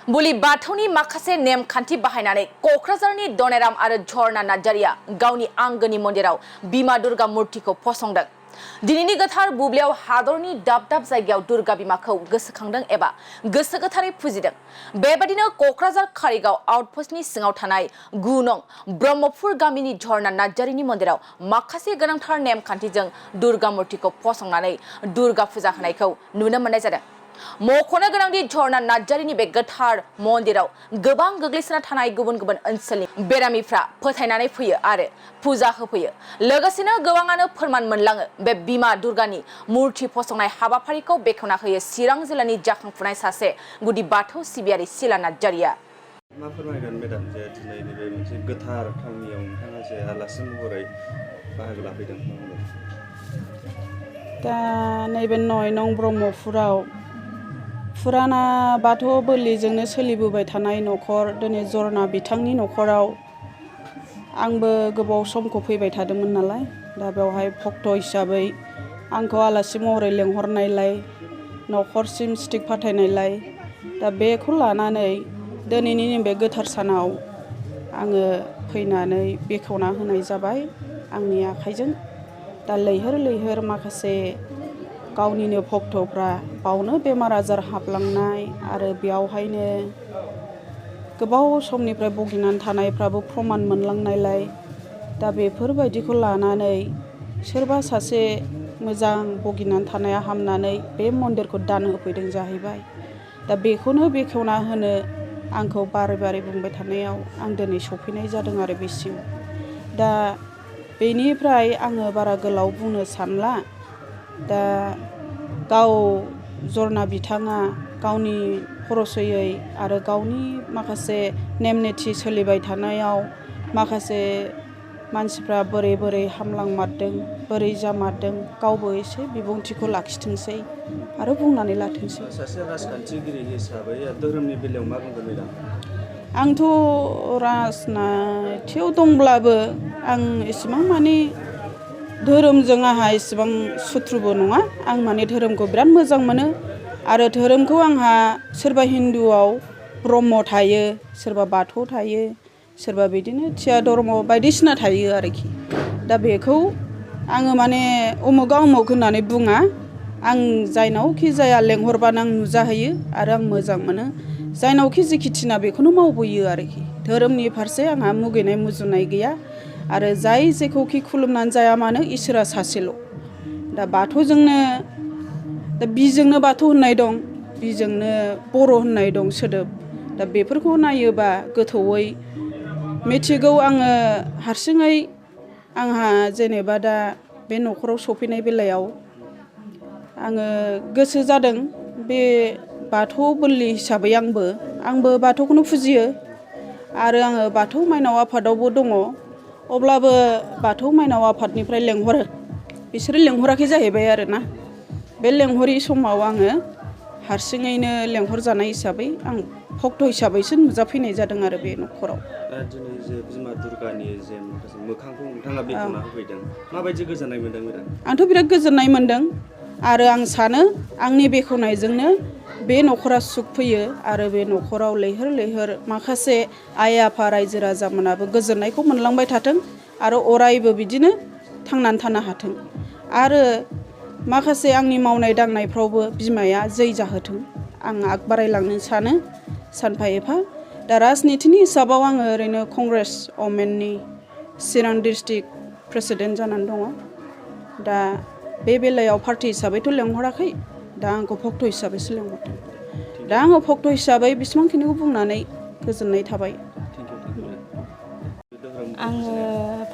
बुलि बाथौनि माखासे नेमखान्थि बाहायनानै क'क्राझारनि दनेराम आरो झरना नार्जारिया गावनि आंगोनि मन्दिराव बिमा दुर्गा मुर्तिखौ फसंदों। दिनैनि गोथार बुब्लियाव हादरनि दाब दाब जायगायाव दुर्गा बिमाखौ गोसोखांदों एबा गोसो गोथारै फुजिदों। बेबादिनो क'क्राझार कारिगाव आउटपस्टनि सिङाव थानाय 9 नं ब्रह्मपुर गामिनि झरना नार्जारिनि मन्दिराव माखासे गोनांथार नेमखान्थिजों दुर्गा मुर्तिखौ फसंनानै दुर्गा फुजा होनायखौ नुनो मोननाय जादों। मख'नो गोनांदि झरना नार्जारिनि बे गोथार मन्दिराव गोबां गोग्लैसोना थानाय गुबुन गुबुन ओनसोलनि बेरामिफ्रा फोथायनानै फैयो आरो फुजा होफैयो। लोगोसेनो गोबाङानो फोरमान मोनलाङो। बे बिमा दुर्गानि मुर्ति फसंनाय हाबाफारिखौ बेखेवना होयो चिरां जिल्लानि जाखांफुनाय सासे गुदि बाथौ सिबियारि सिला नार्जारिया। मा फोरमायगोन मेडाम जे दिनैनि बे मोनसे गोथार थावनियाव नोंथाङा जे आलासि महरै बाहागो लाफैदों? दा नैबे 9 नं ब्रह्मपुराव फुराना बाथौ बोलिजोंनो सोलिबोबाय थानाय न'खर दिनै झरना बिथांनि न'खराव आंबो गोबाव समखौ फैबाय थादोंमोन नालाय, दा बेवहाय भक्त हिसाबै आंखौ आलासि महरै लेंहरनायलाय न'खरसिम स्टिक फाथायनायलाय दा बेखौ लानानै दिनैनि बे गोथार सानाव आङो फैनानै बेखेवना होनाय जाबाय आंनि आखाइजों। दा लैहोर लैहोर माखासे गावनिनो भक्तफ्रा बावनो बेमार आजार हाबलांनाय आरो बेयावहायनो गोबाव समनिफ्राय भुगिनानै थानायफ्राबो प्रमान मोनलांनायलाय दा बेफोरबायदिखौ लानानै सोरबा सासे मोजां भुगिनानै थानाया हामनानै बे मन्दिरखौ दान होफैदों जाहैबाय। दा बेखौनो बेखेवना होनो आंखौ बारे बारे बुंबाय थानायाव आं दिनै सफैनाय जादों आरो बेसिम। दा बेनिफ्राय आङो बारा गोलाव बुंनो सानला। दा गाव झरना बिथाङा गावनि खरसयै आरो गावनि माखासे नेम निथि सोलिबाय थानायाव माखासे मानसिफ्रा बोरै बोरै हामलांमारदों बोरै जामारदों गावबो एसे बिबुंथिखौ लाखिथोंसै आरो बुंनानै लाथोंसै। सासे राजखान्थिगिरि हिसाबै धोरोमनि बेलायाव मा बुंगोन मेडाम? आंथ' राजनितियाव दंब्लाबो आं एसेबां माने धोरोमजों आंहा एसेबां सुथ्रुबो नङा। आं माने धोरोमखौ बिराद मोजां मोनो आरो धोरोमखौ आंहा सोरबा हिन्दुआव ब्रह्म थायो, सोरबा बाथौ थायो, सोरबा बिदिनो थिया धर्म बायदिसिना थायो आरोखि। दा बेखौ आङो माने उमुगा उमुग होननानै बुङा। आं जायनावखि जाया लेंहरबानो आं नुजाहैयो आरो आं मोजां मोनो। जायनावखि जेखि थिना बेखौनो मावबोयो आरोखि। धोरोमनि फारसे आंहा मुगैनाय मुजुनाय गैया आरो जाय जेखौखि खुलुमनानै जाया मानो इसोरा सासेल'। दा बाथौजोंनो दा बिजोंनो बाथौ होननाय दं, बिजोंनो बर' होननाय दं सोदोब। दा बेफोरखौ नायोबा गोथौयै मिथिगौ। आङो हारसिङै आंहा जेनेबा दा बे न'खराव सफैनाय बेलायाव आङो गोसो जादों। बे बाथौ बोलि हिसाबै आंबो बाथौखौनो फुजियो आरो आङो बाथौ माइनाव आफादावबो दङ। अब्लाबो बाथौ माइनाव आफादनिफ्राय लेंहरो, बिसोरो लेंहराखै जाहैबाय आरोना। बे लेंहरि समाव आङो हारसिङैनो लेंहरजानाय हिसाबै आं भक्त हिसाबैसो नुजाफैनाय जादों आरो बे न'खराव। दिनै जे बिमा दुर्गानि जे माखासे मोखांखौ नोंथाङा बेखेवना होफैदों, माबायदि गोजोननाय मोनदों मेडाम? आंथ' बिराद गोजोननाय मोनदों आरो आं सानो आंनि बेखेवनायजोंनो बे न'खरा सुख फैयो आरो बे न'खराव लैहोर लैहोर माखासे आइ आफा रायजो राजामोनाबो गोजोननायखौ मोनलांबाय थाथों आरो अरायबो बिदिनो थांनानै थानो हाथों आरो माखासे आंनि मावनाय दांनायफ्रावबो बिमाया जै जाहोथों आं आग बारायलांनो सानो सानफा एफा। दा राजनितिनि हिसाबाव आङो ओरैनो कंग्रेस अमेननि चिरां डिस्ट्रिक्ट प्रेसिडेन्ट जानानै दङ। दा बे बेलायाव पार्टि हिसाबैथ' लेंहराखै, दा आंखौ भक्त हिसाबैसो लेंहरदों। दा आङो भक्त हिसाबै बेसेबांखिनिखौ बुंनानै गोजोननाय थाबाय। आङो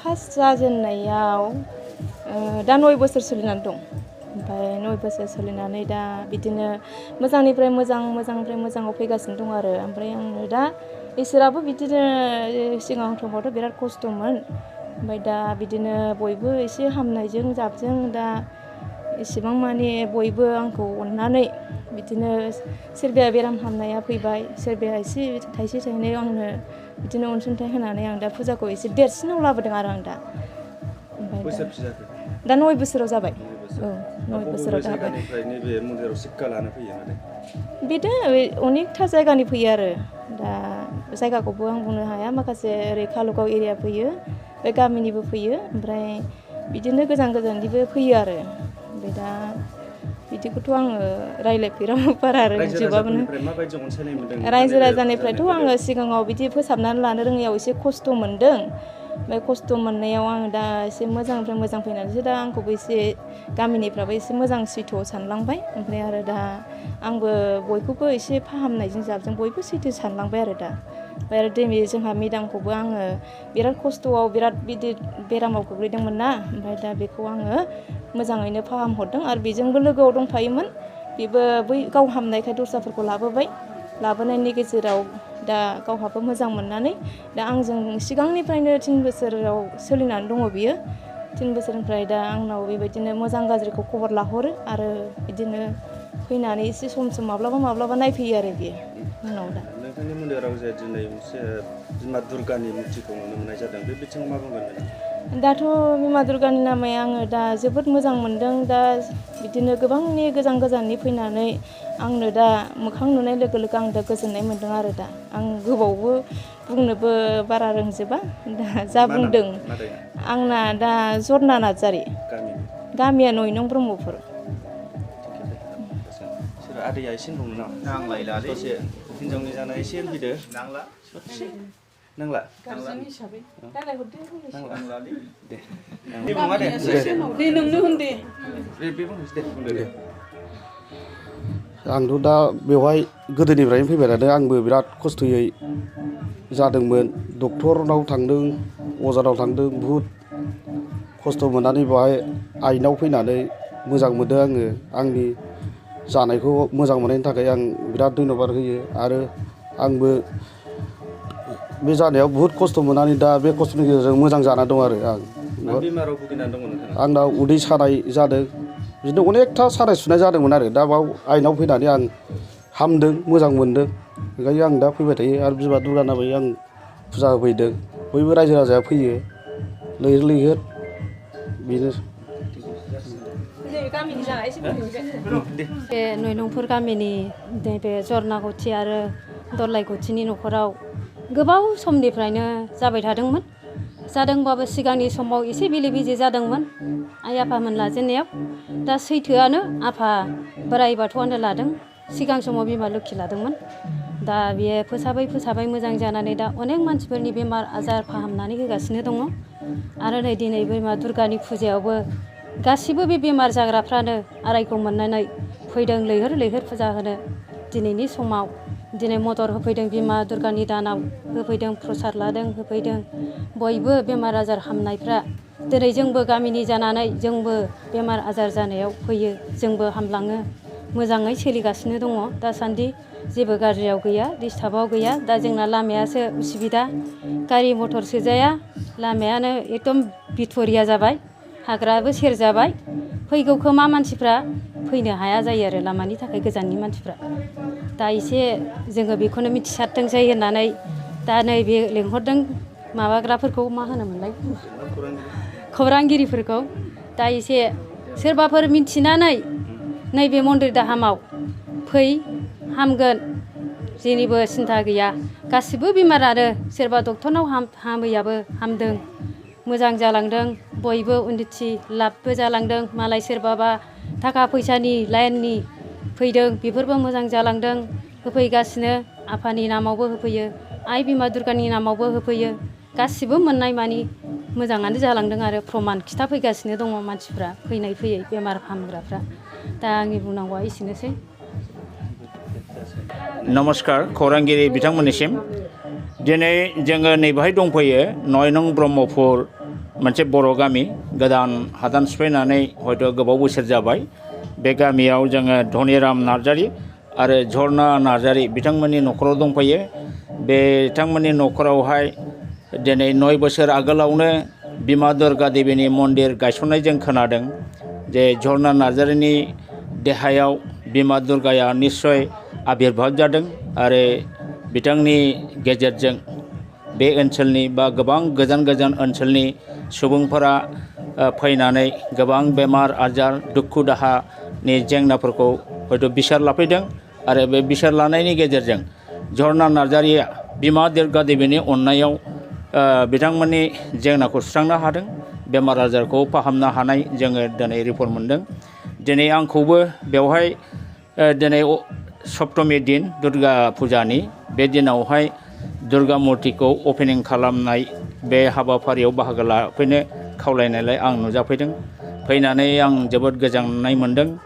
फार्स्ट जाजेननायाव दा 9 बोसोर सोलिनानै दं। ओमफ्राय 9 बोसोर सोलिनानै दा बिदिनो मोजांनिफ्राय मोजाङाव फैगासिनो दं आरो। ओमफ्राय आङो दा इसोराबो बिदिनो सिगां समावथ' बिराद खस्थ'मोन। ओमफ्राय दा बिदिनो बयबो एसे हामनायजों जाबजों दा एसेबां माने बयबो आंखौ अननानै बिदिनो सोरबाया बेराम हामनाया फैबाय, सोरबाया एसे थाइसे थाइनै आंनो बिदिनो अनसुंथाइ होनानै आं दा फुजाखौ एसे देरसिनाव लाबोदों आरो आं दा। ओमफ्राय दा 9 बोसोराव जाबाय। औ 9 बोसोराव दा हाबबाय जायगानिफ्राय नैबे मन्दिराव सिक्का लानो फैयो माने बिदिनो अनेकथा जायगानि फैयो आरो दा जायगाखौबो आं बुंनो हाया माखासे ओरै कालुगाव एरिया फैयो बे गामिनिबो फैयो ओमफ्राय बिदिनो गोजान गोजाननिबो फैयो आरो ओमफ्राय दा बिदिखौथ' आङो रायज्लायफेराबो बारा रायजो रोंजोबाबो राजाफोरनिफ्राय माबायदि अनसायनाय मोनदों रायजो राजानिफ्रायथ' आङो सिगाङाव बिदि फोसाबनानै लानो रोङैयाव एसे खस्थ' मोनदों बे खस्थ' मोननायाव आङो दा एसे मोजांनिफ्राय मोजां फैनानैसो दा आंखौबो एसे गामिनिफ्राबो एसे मोजां सैथोआव सानलांबाय ओमफ्राय आरो दा आंबो बयखौबो एसे फाहामनायजों जाबजों बयबो सैथो सानलांबाय आरो दा ओमफ्राय आरो दिनै जोंहा मेदामखौबो आङो बिराद खस्थ'आव बिराद बिदि बेरामाव गोग्लैदोंमोन ना ओमफ्राय दा बेखौ आङो मोजाङैनो फाहामहरदों आरो बेजोंबो लोगोआव दंफायोमोन बेबो बै गाव हामनायखाय दस्राफोरखौ लाबोबाय लाबोनायनि गेजेराव दा गावहाबो मोजां मोननानै दा आंजों सिगांनिफ्रायनो 3 बोसोराव सोलिनानै दङ बियो 3 बोसोरनिफ्राय दा आंनाव बेबायदिनो मोजां गाज्रिखौ खबर लाहरो आरो बिदिनो फैनानै एसे सम सम माब्लाबा नायफैयो आरो बियो उनाव दा नोंथांनि मन्दिराव जे दिनै मोनसे बिमा दुर्गानि मुर्तिखौ नुनो मोननाय जादों बे बिथिङाव मा बुंगोन मेडाम दाथ' बिमा दुर्गानि नामै आङो दा जोबोद मोजां मोनदों दा बिदिनो गोबांनि गोजान गोजाननि फैनानै आंनो दा मोखां नुनाय लोगो लोगो आं दा गोजोननाय मोनदों आरो दा आं गोबावबो बुंनोबो बारा रोंजोबा दा जा बुंदों आंना दा जरना नार्जारि गामिया 9 नं ब्रह्मपुर सोर आदैया एसे बुंनो नांलायलालै दसे हिन्जावनि जानाय एसे होनफैदो नांला ससे नांला हिसाबै नांला दे बे बुङा दे दे नोंनो होन दे बे बुंनोसै दे बुंदो दे आंथ' दा बेवहाय गोदोनिफ्रायनो फैबाय थादों आंबो बिराद खस्थ'यै जादोंमोन डक्टरनाव थांदों अजानाव थांदों बुहुद खस्थ' मोननानै बेवहाय आइनाव फैनानै मोजां मोनदों आङो आंनि जानायखौ मोजां मोननायनि थाखाय आं बिराद धन्यबाद होयो आरो आंबो बे जानायाव बुहुद खस्थ' मोननानै दा बे खस्थ'नि गेजेरजों मोजां जाना दं आरो आं बेमाराव भुगिनानै दङ नोंथाङा आंना उदै सानाय जादों बिदिनो अनेकथा सानाय सुनाय जादोंमोन आरो दा बाव आइनाव फैनानै आं हामदों मोजां मोनदों ओंखायनो आं दा फैबाय थायो आरो बिमा दुर्गा नामै आं फुजा होफैदों बयबो रायजो राजाया फैयो लैहोर लैहोर बेनो बे 9 नंफोर गामिनि नैबे जरनागथि आरो दरलाइगथिनि न'खराव गोबाव समनिफ्रायनो जाबाय थादोंमोन जादोंबाबो सिगांनि समाव एसे बेले बेजे जादोंमोन आइ आफामोन लाजेननायाव दा सैथोआनो आफा बोराइ बाथौआनो लादों सिगां समाव बिमा लोखि लादोंमोन दा बियो फोसाबै मोजां जानानै दा अनेक मानसिफोरनि बेमार आजार फाहामनानै होगासिनो दङ आरो नै दिनै बिमा दुर्गानि फुजायावबो गासिबो बे बेमार जाग्राफ्रानो आरायग' मोननानै फैदों लैहोर लैहोर फुजा होनो दिनैनि समाव दिनै मदर होफैदों बिमा दुर्गानि दानाव होफैदों प्रसाद लादों होफैदों बयबो बेमार आजार हामनायफ्रा दिनै जोंबो गामिनि जानानै जोंबो बेमार आजार जानायाव फैयो जोंबो हामलाङो मोजाङै सोलिगासिनो दङ दासान्दि जेबो गाज्रियाव गैया डिस्टार्बाव गैया दा जोंना लामायासो उसुबिदा गारि मटर सोजाया लामायानो एकदम भिथ'रिया जाबाय हाग्राबो सेर जाबाय फैगौ खोमा मानसिफ्रा फैनो हाया जायो आरो लामानि थाखाय गोजाननि मानसिफ्रा दा एसे जोङो बेखौनो मिथिसारथोंसै होननानै दा नैबे लेंहरदों माबाग्राफोरखौ मा होनोमोनलाय खौरांगिरिफोरखौ दा एसे सोरबाफोर मिथिनानै नैबे मन्दिर दाहामाव फै हामगोन जेनिबो सिन्था गैया गासिबो बेमारानो सोरबा डक्टरनाव हामैयाबो हामदों मोजां जालांदों बयबो उन्नति लाभबो जालांदों मालाय सोरबाबा थाखा फैसानि लाइननि फैदों बेफोरबो मोजां जालांदों होफैगासिनो आफानि नामावबो होफैयो आइ बिमा दुर्गानि नामावबो होफैयो गासिबो मोननाय मानि मोजाङानो जालांदों आरो प्रमान खिथाफैगासिनो दङ मानसिफ्रा फैनाय फैयै बेमार फाहामग्राफ्रा दा आंनि बुंनांगौआ एसेनोसै नमस्कार खौरांगिरि बिथांमोननिसिम दिनै जोङो नैबेहाय दंफैयो 9 नं ब्रह्मपुर मोनसे बर' गामि गोदान हादान सिफायनानै हयथ' गोबाव बोसोर जाबाय बे गामियाव जोङो धनिराम नार्जारि आरो झरना नार्जारि बिथांमोननि न'खराव दंफैयो बिथांमोननि न'खरावहाय दिनै 9 बोसोर आगोलावनो बिमा दुर्गा देवीनि मन्दिर गायसननाय जों खोनादों जे झरना नार्जारिनि देहायाव बिमा दुर्गाया निस्सय आबिर्भाब जादों आरो बिथांनि गेजेरजों बे ओनसोलनि बा गोबां गोजान गोजान ओनसोलनि सुबुंफोरा फैनानै गोबां बेमार आजार दुखु दाहानि जेंनाफोरखौ हयथ' बिसार लाफैदों आरो बे बिसार लानायनि गेजेरजों झरना नार्जारिया बिमा दुर्गा देवीनि अननायाव बिथांमोननि जेंनाखौ सुस्रांनो हादों बेमार आजारखौ फाहामनो हानाय जोङो दिनै रिपर्ट मोनदों दिनै आंखौबो बेवहाय दिनै सप्तमी दिन दुर्गा फुजानि बे दिनावहाय दुर्गा मुर्तिखौ अपेनिं खालामनाय बे हाबाफारियाव बाहागो लाफैनो खावलायनायलाय आं नुजाफैदों फैनानै आं जोबोद गोजोननाय मोनदों।